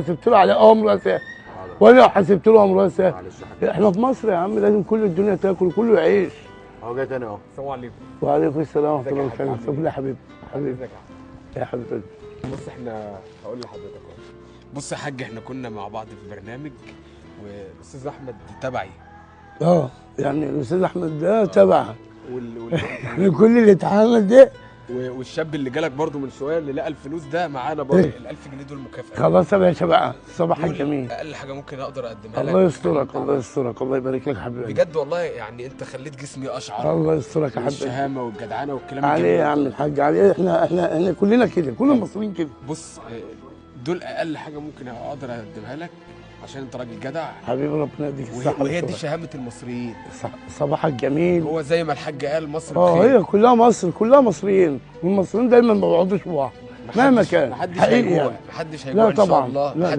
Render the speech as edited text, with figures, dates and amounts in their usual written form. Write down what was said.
حسبت له على امر سهل، وانا لو حسبت له امر سهل. احنا في مصر يا عم لازم كل الدنيا تاكل وكله يعيش. اهو جاي تاني اهو. السلام عليكم. وعليكم السلام ورحمة الله وبركاته. يا حبيبي حبيبي يا حبيبي. بص احنا هقول لحضرتك اهو. بص يا حاج، احنا كنا مع بعض في برنامج والاستاذ احمد تبعي. يعني الاستاذ احمد ده تبعك كل اللي اتعمل ده، والشاب اللي جالك برضو من شوية اللي لقى الفلوس ده معانا برضو. ال 1000 جنيه دول مكافاة. خلاص يا باشا بقى، صباحك جميل. اقل حاجة ممكن اقدر اقدمها لك. الله يسترك، الله يسترك، الله يبارك لك يا حبيبي. بجد والله يعني انت خليت جسمي اشعر. الله يسترك يا حبيبي. الشهامه والجدعنه والكلام عليه يا عم الحاج، عليه. احنا كلنا كده، كل المصريين كده. بص دول اقل حاجة ممكن اقدر اقدمها لك عشان انت راجل جدع حبيبي، ربنا يديك الصحة. وهي دي شهامه المصريين. صباحك جميل. هو زي ما الحاج قال مصر بخير. هي كلها مصر، كلها مصريين، والمصريين دايما ما بيقعدوش في بعض مهما كان. محدش هيجوع، محدش هيجوع ان شاء الله.